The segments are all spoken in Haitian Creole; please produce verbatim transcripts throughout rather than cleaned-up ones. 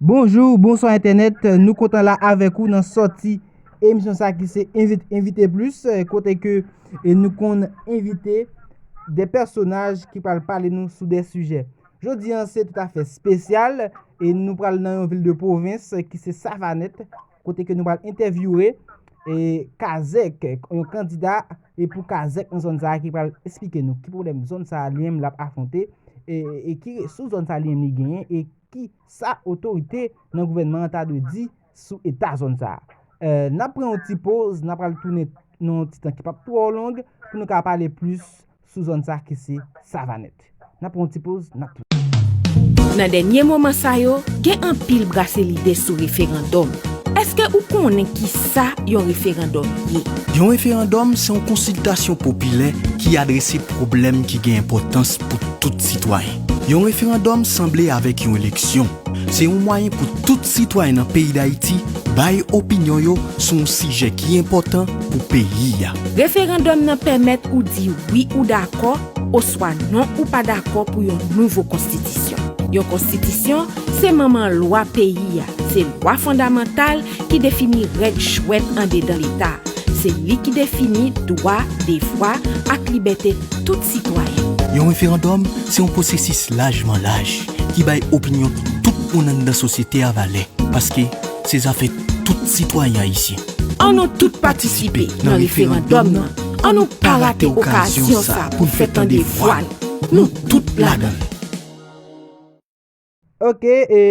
Bonjou, bonswa entènèt. Nou kontan la avèk ou nan sòti emisyon sa ki se Envit-, Envite Plis, kote ke, e, nou konn envite de pèsonaj ki pral pale nou sou de sijè. Jodi an se toutafè espesyal e nou pral nan yon vil de pwovens ki se Savanèt, kote ke nou pral entèvyouwe, e, Kazèk, yon kandida, e, pou Kazèk nan zòn sa a ki pral esplike nou ki pwoblèm zòn sa a li menm l ap afwonte, e, e ki resous zòn sa a li menm li genyen, e ki sa otorite nan gouvènman an ta dwe di sou eta zòn sa a. E, n ap pran yon ti poz, n ap pral tounen nan yon ti tan ki p ap twò long pou nou ka pale plis sou zòn sa ki se Savanèt. N ap pran yon ti poz, n ap tounen. Nan dènye moman sa yo, gen anpil brase lide sou referandòm. Èske ou konnen ki sa yon referandòm ye? Yon referandòm se yon konsiltasyon popilè ki adrese pwoblèm ki gen enpòtans pou tout sitwayen. Yon referandòm sanble avèk yon eleksyon. Se yon mwayen pou tout sitwayen nan peyi Dayiti bay opinyon yo sou yon sijè ki enpòtan pou peyi a. Referandòm nan pèmèt ou di wi ou dakò oswa non ou pa dakò pou yon nouvo konstitisyon. Yon konstitisyon se manman lwa peyi a, se lwa fondamantal ki defini règ jwèt andedan Leta. Se li ki defini dwa, devwa ak libète tout sitwayen. Yon referandòm se yon pwosesis lajman laj ki bay opinyon tout moun anndan sosyete a valè, paske se zafè tout sitwayen ayisyen. Annou tout patisipe nan referandòm nan. Annou pa rate okazyon sa pou n fè tande vwa nou. Nou tout ladan l. Ok, e,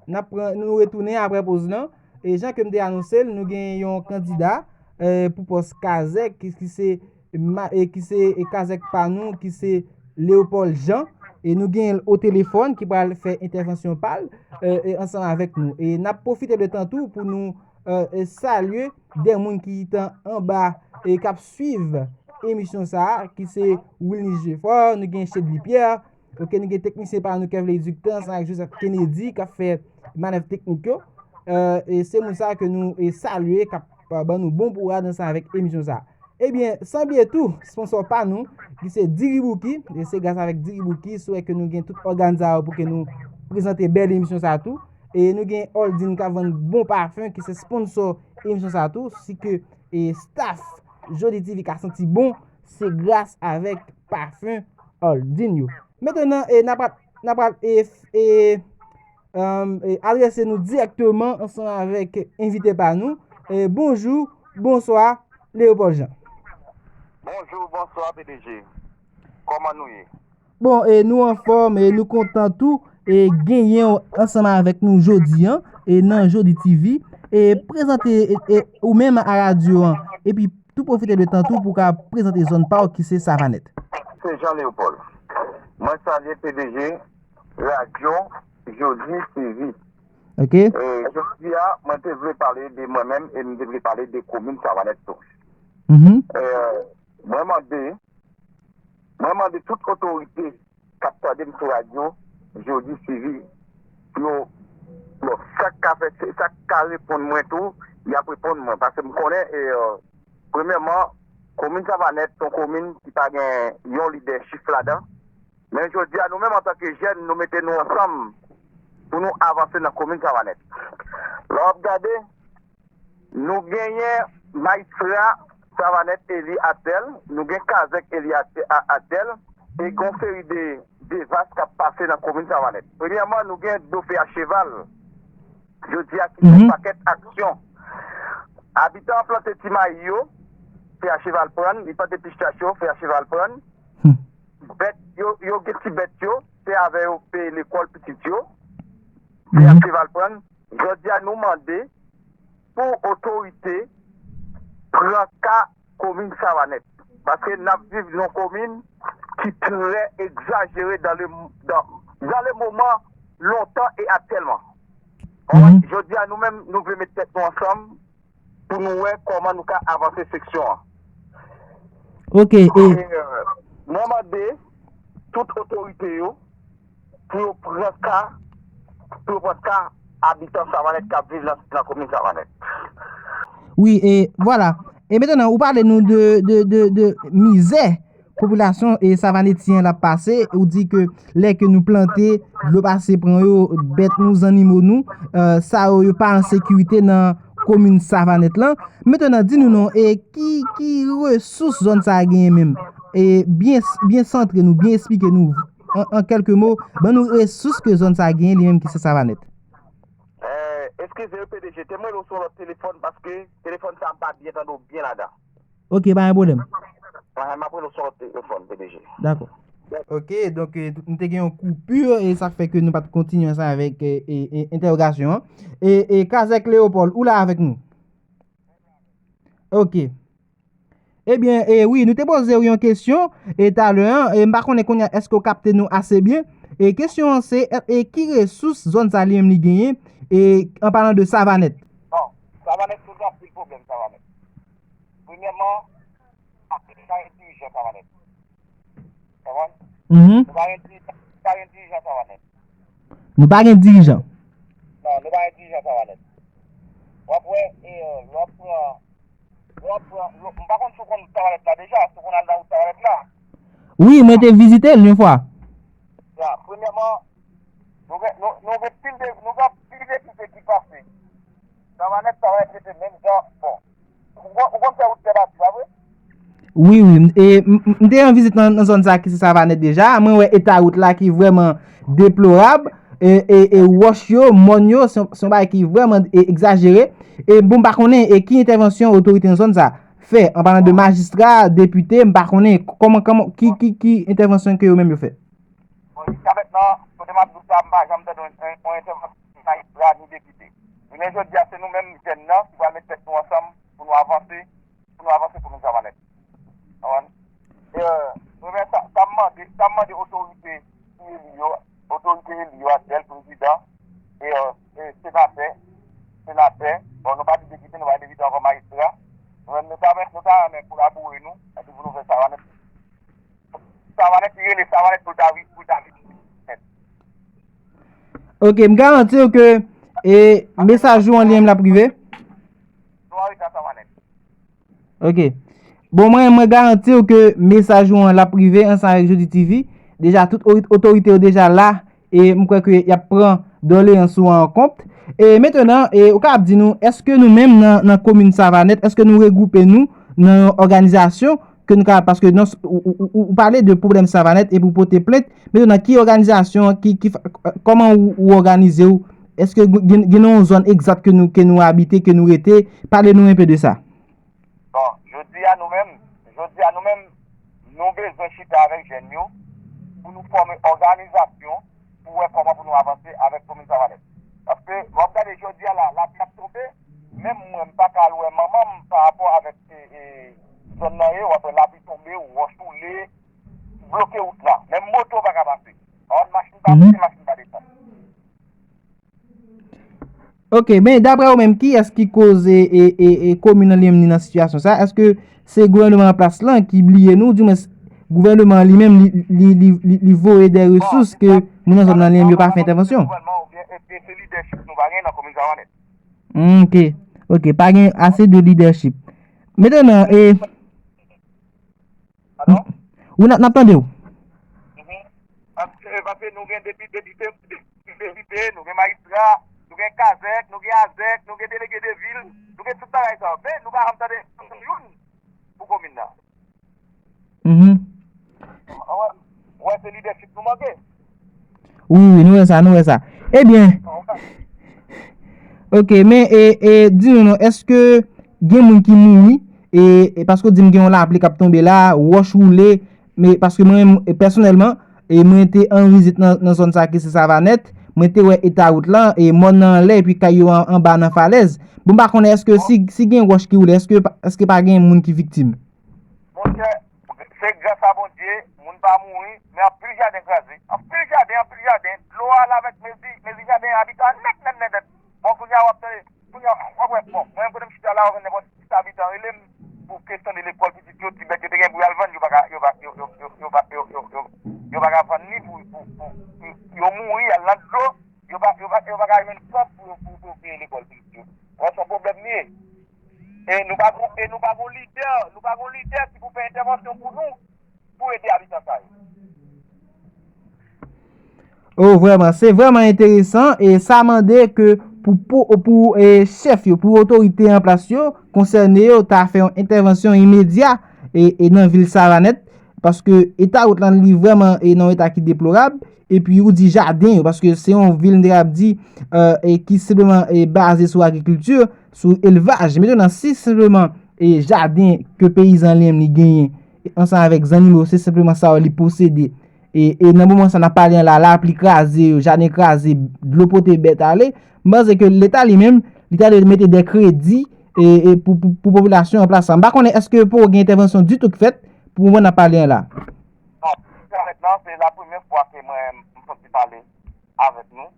n ap pran, nou retounen apre poz lan. E jan ke m te anonse l, nou gen yon kandida, e, pou pòs Kazèk ki, ki se ma-, e, ki se, e, Kazèk pa nou, ki se Léopold Jean. E nou gen l o telefòn ki pral fè entèvansyon pa l, e, e, ansanm avèk nou. E n ap pwofite de tan tou pou nou, e, e, salye de moun ki t anba e k ap swiv emisyon sa a, ki se Wilnis Jefò, nou gen Chedly Pierre, ok, nou gen teknisyen pa nou Kevley Ductan, ansanm avèk Joseph Kennedy k ap fè manèv teknik yo. E, e se moun sa a ke nou, e, salye, k ap, e, ban nou bon bourad ansanm avèk emisyon sa a. Ebyen, san bliye tou, sponsò pa nou, ki se Diri Bouki, e se gras avèk Diri Bouki, si w wè ke nou gen tout ògàn sa yo pou ke nou prezante bèl emisyon sa a tou. E nou gen Oldin k ap vann bon pafen, ki se sponsò emisyon sa a tou, si ke, e, staff Jodi T V ka santi bon, se gras avèk pafen Oldin yo. Mentnan, e, n ap, n ap, e, e, e, adrese nou dirèkteman ansanm avèk envite pa nou. E, bonjou, bonswa, Léopold Jean. Bonjou, bonswa, P D G. Kòman nou ye? Bon, e, nou anfòm, e, nou kontan tou, e, genyen w ansanm avèk nou jodi an, e, nan Jodi T V, e, prezante, e, e, ou menm a radyo an, epi tou pwofite de tan tou pou w ka prezante zòn pa w ki se Savanèt. Se Jean Léopold. Mwen salye P D G radyo Jodi T V. Ok. E, jodi a, mwen te vle pale de mwen menm e m te vle pale de komin Savanèt tou. Mhm. E, mwen mande, mwen mande tout otorite k ap tande m sou radyo Jodi T V pou yo, bon, sa k ka fè, sa k ka reponn mwen tou, y ap reponn mwen. Paske m konnen, e, e, premyèman, komin Savanèt se yon komin ki pa gen yon lidèchif ladan. Men jodi a, nou menm antanke jèn, nou mete nou ansanm pou nou avanse nan komin Savanèt. Lè w ap gade, nou genyen majistra Savanèt eli atèl, nou gen kazèk eli atè-, a-, atèl, e gen yon seri de, de devas k ap pase nan komin Savanèt. Premyèman, nou gen do fè a cheval. Jodi a, ki fè yon pakèt aksyon. Abitan an plante ti mayi yo, fè a cheval pran, li plante pistach yo, fè a cheval pran. Hmm. Bèt yo, yo gen ti bèt yo, se avè yo peye lekòl pitit yo, fè a cheval pran. Jodi a, nou mande pou otorite pran ka komin Savanèt. Paske n ap viv nan yon komin ki trè egzajere dans le, dans, dans le moment, lontan e aktyèlman. Jodi a, nou menm, nou vle met tèt nou ansanm pou nou wè kòman nou ka avanse seksyon an. Ok, e, e, mwen mande tout otorite yo pou yo pran ka, pou yo pran ka abitan Savanèt k ap viv nan, nan komin Savanèt. Wi, e vwala. E mentnan, ou pale nou de, de, de, de mizè popilasyon e savanetyen l ap pase, ou di ke lè ke nou plante, dlo pase pran yo, bèt nou, zannimo nou, e, sa yo, yo pa an sekirite nan komin Savanèt lan. Mentnan, di nou non, e ki, ki resous zòn sa a genyen menm? E byen, byen santre nou, byen esplike nou, an, an kèlke mo, ban nou resous ke zòn sa a genyen li menm ki se Savanèt. Eh, eskize wi, P D G, te m rele w sou yon lòt telefòn paske telefòn sa a m pa byen tande w byen ladan. Ok, pa gen pwoblèm. Mwen, m ap rele w sou yon lòt telefòn, P D G. Dakò. Ok, donk, eh, nou te gen yon koupi, e sa k fè ke nou pa t kontinye ansanm avèk, eh, eh, eh, entèwogasyon an. E, e Kazèk Leopold, ou la avèk nou? Ok. Ebyen, e wi, nou te poze w yon kesyon, e talè an, e m pa konnen kounye a, èske w kapte nou ase byen? E kesyon an se, e, e ki resous zòn sa li menm li genyen, e an palan de Savanèt? Bon, Savanèt nou gen anpil pwoblèm Savanèt. Premyèman, nou pa gen dirijan Savanèt. Konprann? Mhm. Nou pa gen dirijan, nou pa gen dirijan Savanèt. Nou pa gen dirijan. Non, nou pa gen dirijan Savanèt. W ap wè, e, lè w ap pran, lè w ap pran, lè w- m pa konn si w konn Savanèt la deja, si w konn al nan wout Savanèt la. Wi, mwen te vizite l yon fwa. Ya, premyèman, nou gen, nou, nou gen pil de, nou gen pil de kite ki pase. Savanèt, Savanèt rete menm jan, bon. Ou konn, ou konn fè wout tè bati, pa vre? Wi, wi. M- E, m- m- m te an vizit nan, nan zòn sa ki se Savanèt deja. Mwen wè eta wout la ki vrèman deplorab. E, e, e wòch yo, mòn yo, se yon- se yon bagay ki vrèman, e, egzajere. E bon, m pa konnen, e ki entèvansyon otorite nan zòn sa fè, an palan de majistra, depite, m pa konnen, kòman, kòman, ki, ki, ki entèvansyon ke yo menm yo fè? Bon, jiska mentnan, kote m ap di w sa, m pa janm tande yon, yon, yon entèvansyon ni majistra, ni depite. Jounen jodi a, se nou menm jèn nan ki pral met tèt nou ansanm pou nou avanse, pou nou avanse pou nou Savanèt. Konprann? E, premye sa, sa m mande, sa m mande otorite ki eli yo, otorite eli yo aktyèl, prezidan, e, e senatè, senatè, bon, nou pa di depite, nou pa di depite ankò, majistra, nou menm nou ta, nou ta renmen kolabore nou, epi pou nou fè Savanèt Savanèt li rele Savanèt pou l ta vi- pou l ta vin nèt. Ok, m garanti w ke, e, mesaj ou an li menm l ap rive. Nou an reta Savanèt. Ok. Bon, mwen, mwen garanti w ke mesaj ou an l ap rive ansanm avèk Jodi T V. Deja, tout ori- otorite yo deja la, e m kwè ke y ap pran doleyans ou an kont. E mentnan, e, ou kapab di nou, èske nou menm nan, nan komin Savanèt, èske nou regwoupe nou nan yon òganizasyon ke nou ka, paske nan, ou, ou, ou, ou pale de pwoblèm Savanèt epi w pote plent, men nan ki òganizasyon, ki, ki, kòman ou, ou òganize w? Èske gen, gen yon zòn egzat ke nou, ke nou abite, ke nou rete? Pale nou enpe de sa. Bon, jodi a nou menm, jodi a nou menm, nou bezwen chita avèk jèn yo pou nou fòme òganizasyon pou wè kòman pou nou avanse avèk komin Savanèt. Paske, w ap gade jodi a la, lapli ap tonbe, menm mwen, m pa ka al wè manman m pa rapò avèk e, e, zòn nan ye, w ap wè lapli tonbe, wòch woule, bloke wout la. Menm moto pa ka pase. An, machin pa monte, machin pa desann. Ok, men daprè ou menm, kiyès ki koze e, e, e komin nan li menm li nan sitiyasyon sa? Èske se gouvènman an plas lan ki bliye nou, dimwens gouvènman an li menm li, li, li, li, li voye de resous ke moun nan zòn nan li menm yo pa fè entèvansyon? Gouvènman oubyen e, e se lidèchip nou pa gen nan komin Savanèt. Hmm, ok, ok, pa gen ase de lidèchip. Mentnan, e, Padon? Wi, n ap, n ap tande w. Paske, paske nou gen depi, depi, depi, depite, nou gen majistra, nou gen kazèk, nou gen azèk, nou gen delege de vil, nou gen tout bagay sa yo. Men nou pa janm tande youn pou komin nan. Mhm. Ou wè, se lidèchip nou manke. Wi, wi, nou wè sa, nou wè sa. Ebyen, ok, men e, e, di nou non, èske gen moun ki mouri? E, e paske w di m gen yon lapli k ap tonbe la, wòch woule, men paske mwen menm, e, pèsonèlman, e mwen te an vizit nan, nan zòn sa ki se Savanèt, mwen te wè eta wout lan, e mòn nan anlè, epi kay yo an, anba nan falèz. Bon, m pa konnen èske si, si gen wòch ki woule, èske, èske pa gen moun ki viktim? Monchè, se gras a Bondye, moun pa mouri, men anpil jaden kraze. Anpil jaden, anpil jaden. Dlo a al avèk mezi, mezi jaden, abitan nèt, nèt, nèt, nèt. Bon, kounye a w ap tande, kounye a w ap wè, bon, mwen menm kote m chita la, w ap jwenn nenpòt dis abitan rele m pou kesyon de lekòl pitit yo, ti bèt yo te gen pou y al vann, yo pa ka, yo pa, yo, yo, yo, yo pa, yo, yo, yo, yo pa ka vann li pou, pou, pou, pou yo mouri, y al nan dlo, yo pa, yo pa, yo pa ka jwenn kòb pou, pou, pou peye lekòl pitit yo. Wè, se yon pwoblèm li ye. E nou pa gon, e nou pa gon lidè, nou pa gon lidè ki pou fè entèvansyon pou nou. pou ede abitan sa yo. Oh, vrèman, se vrèman enteresan e sa mande ke pou, pou, pou e, chèf yo, pou otorite an plas yo, konsène yo, ta fè yon entèvansyon imedya e, e nan vil Savanèt, paske eta wout lan li vrèman e nan yon eta ki deplorab, epi ou di jaden yo, paske se yon vil m te kab di e, e ki senpleman e, baze sou agrikilti, sou elvaj. Mentnan, si senpleman e, jaden ke peyizan li menm li genyen, ansanm avèk zannimo, se senpleman sa yo li posede, e, e nan moman sa n ap pale an la, lapli kraze yo, jaden kraze, dlo pote bèt ale, m panse ke Leta li menm, li ta dwe mete de kredi e, e pou, pou, pou popilasyon an plas sa. M pa konnen èske poko gen entèvansyon ditou k fèt pou moman n ap pale an la. Bon, se avèk nan, se la premyè fwa ke mwen m soti pale avèk nou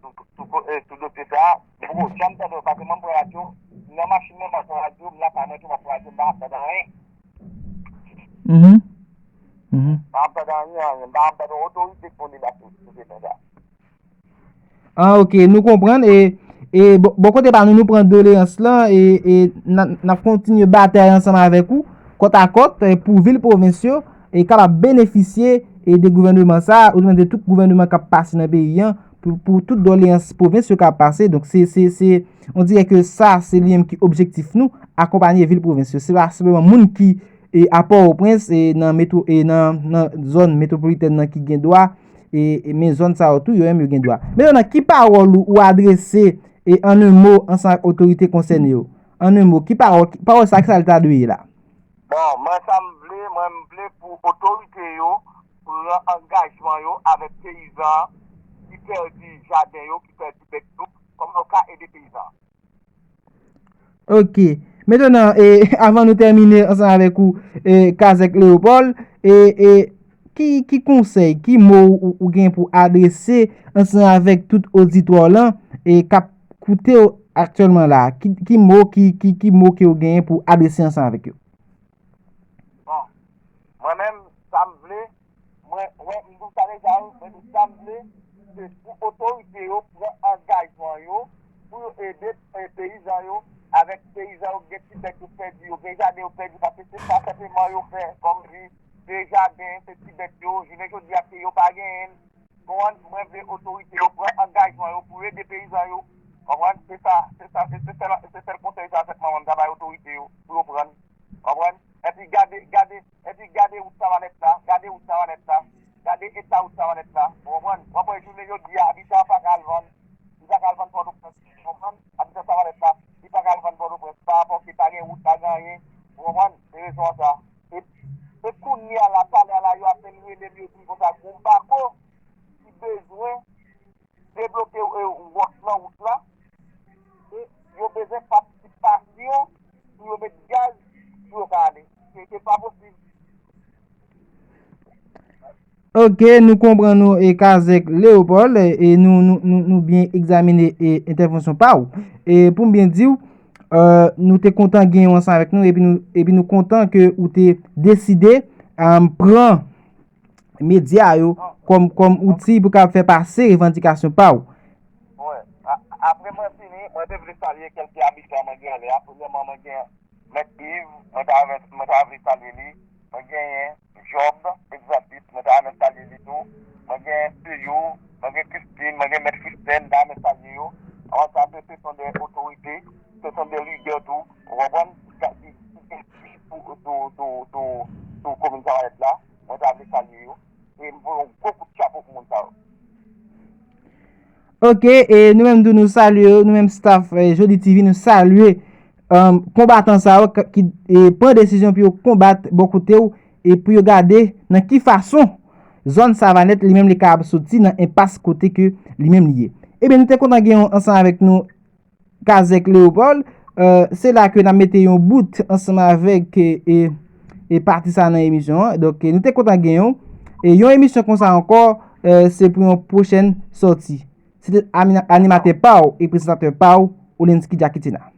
sou, sou, sou dosye sa a. Bon, jan m tande w, paske mwen m pran radyo, nan machin mwen m ap pran radyo, m lakay mwen tou m ap pran radyo, m pa ap tande anyen. Mhm. Mhm. M pa ap tande anyen, anyen. M pa ap tande otorite k konn debake sou kesyon sa. Ah, ok, nou konprann. E, e bò, bò kote pa nou, nou pran doleyans lan e, e n ap, n ap kontinye batay ansanm avèk ou, kòt a kòt, e, pou vil pwovens yo e kapab benefisye e de gouvènman sa, oudimwen de tout gouvènman k ap pase nan peyi an, pou, pou tout doleyans pwovens yo kapab pase. Donk, se, se, se, on dirè ke sa, se li menm ki objektif nou, akonpanye vil pwovens yo. Se pa senpleman moun ki e, a Pòtoprens, e, nan metwo, e, nan, nan zòn metwopolitèn nan ki gen dwa, e, e, men zòn sa yo tou, yo menm yo gen dwa. Mentnan, ki pawòl ou, ou adrese e, an en mo ansanm ak otorite konsène yo? An en mo, ki pawòl, ki, pawòl sa, ki sa l ta dwe ye la? Bon, mwen sa m vle, mwen m vle pou otorite yo pran angajman yo avèk peyizan ki pèdi jaden yo, ki pèdi bèt yo, kòman yo ka ede peyizan. Ok. Mentnan, e, avan nou tèmine ansanm avèk ou, e, Kazèk Leopold, e, e, ki, ki konsèy, ki mo ou, ou gen pou adrese ansanm avèk tout oditwa w lan, e, k ap koute w aktyèlman la? Ki, ki mo, ki, ki, ki mo ke w genyen pou adrese ansanm avèk yo? Bon, mwen menm, sa m vle, mwen, wè, m di w sa deja, wi, mwen di sa m vle, se pou otorite yo pran angajman yo, pou yo ede e, peyizan yo, avèk peyizan yo gen ti bèt yo pèdi, yo gen jaden yo pèdi, paske se pa senpleman yo fè, kòm di, se jaden, se ti bèt yo, jounen jodi a, se yo pa genyen l. Konprann? Mwen vle otorite yo pran angajman yo pou ede peyizan yo. Konprann? Se sa, se sa, se, se sèl, se sèl konsèy sa sèlman mwen m ta bay otorite yo, pou yo pran. Konprann? Epi gade, gade, epi gade wout Savanèt la, gade wout Savanèt la, gade eta wout Savanèt la. Ou konprann? W ap wè jounen jodi a, abitan an pa ka al vann, li pa ka al vann Pòtoprens. Ou konprann? Abitan Savanèt la, li pa ka al vann Pòtoprens, pa rapò ke pa gen wout, pa gen anyen. Ou konprann? Se rezon an sa. E, e kounye a la, talè a la, yo apèn rele m, yo di m konsa, gon bako ki bezwen debloke e, wòch nan wout la, e yo bezwen patisipasyon pou yo met gaz pou yo ka ale. Se, se pa posib. Ok, nou konprann ou, e Kazèk Leopold, e nou, nou, nou, nou byen egzamine e entèvansyon pa w. E pou m byen di w, e, nou te kontan gen w ansanm avèk nou, epi nou, epi nou kontan ke ou te deside, e, pran medya yo kòm, kòm outi pou kapab fè pase revandikasyon pa w. Wi. A, apre mwen fini, mwen te vle salye kèlke abitan mwen gen anlè a. Premyèman, mwen gen Mèt Yves, mwen ta, mwen ta vle salye li. Mwen genyen Job, Exaltis, mwen ta renmen salye li tou. Mwen gen Seyou, mwen gen Christine, mwen gen Mèt Christène, m ta renmen salye yo. Anvan sa, se, se sont des autorités, se sont des leaders tou. Ou konprann? Ki, ki, ki gen pi sou, sou, sou, sou, sou komin Savanèt la. Mwen ta vle salye yo. E m voye yon gwo kout chapo pou moun sa yo. Ok, e nou menm tou nou salye yo, nou menm staff e, Jodi T V, nou salye um, konbatan sa yo k- ki e, pran desizyon pou yo konbat bò kote w e pou yo gade nan ki fason zòn Savanèt li menm li kapab soti nan enpas kote ke li menm li ye. Ebyen, nou te kontan gen yon ansanm avèk nou Kazèk Leopold. E, se la ke n ap mete yon bout ansanm avèk e, e, e pati sa nan emisyon an. Donk, e, nou te kontan gen yon. E yon emisyon konsa ankò, e, se pou yon pwochèn sòti. Se te ami- animatè pa w e prezantatè pa w, Olensky Jaquitina.